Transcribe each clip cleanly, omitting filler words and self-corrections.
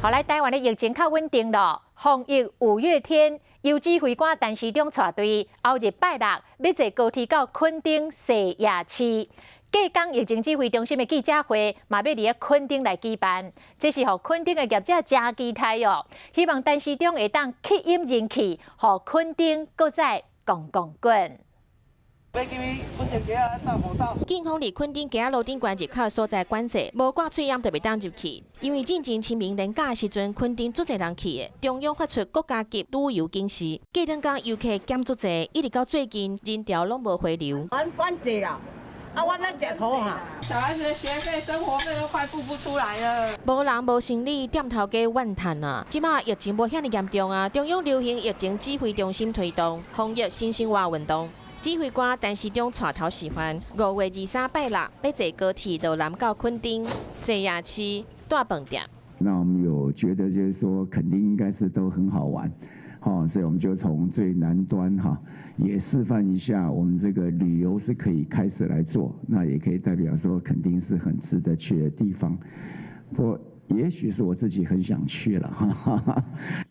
好來，台灣的疫情較穩定囉，防疫五月天由指揮官陳時中帶隊，後日拜六欲坐高鐵到墾丁細野市。隔工疫情指揮中心的記者會嘛欲佇咧墾丁來舉辦，這是予墾丁的業者誠期待哦。希望陳時中會當吸引人氣，予墾丁閣再戇戇滾。警方佇墾丁街仔路頂懸入口所在管制，無掛喙罨就袂當入去。因為進前清明連假時陣，墾丁足濟人去的，中央發出國家級旅遊警示，隔兩工遊客減足濟，一直到最近人潮攏無回流。管制啦，啊，我欲食土哈。小孩子的學費、生活費都快付不出來了。無人無生理，店頭家怨嘆啊！這馬疫情無遐爾嚴重啊，中央流行疫情指揮中心推動防疫新生活運動。指揮官陳時中帶頭示範，5月23拜六，欲坐高鐵落南到墾丁細野市大飯店。那我們有覺得就是說，墾丁應該是都很好玩，所以我們就從最南端哈，也示範一下，我們這個旅遊是可以開始來做，那也可以代表說墾丁是很值得去的地方。不過也許是我自己很想去了。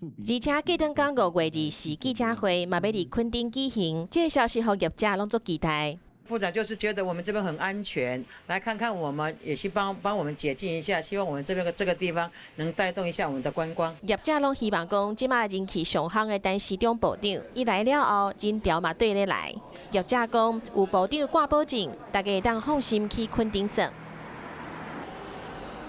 而且隔兩工5月24記者會嘛欲佇墾丁舉行，這個消息予業者攏足期待。部長就是覺得我們這邊很安全，來看看我們，也是幫幫我們解禁一下，希望我們這邊個這個地方能帶動一下我們的觀光。業者攏希望講，這馬人氣上夯的陳時中部長，伊來了後，人潮嘛綴咧來。業者講，有部長掛保證，大家會當放心去墾丁耍。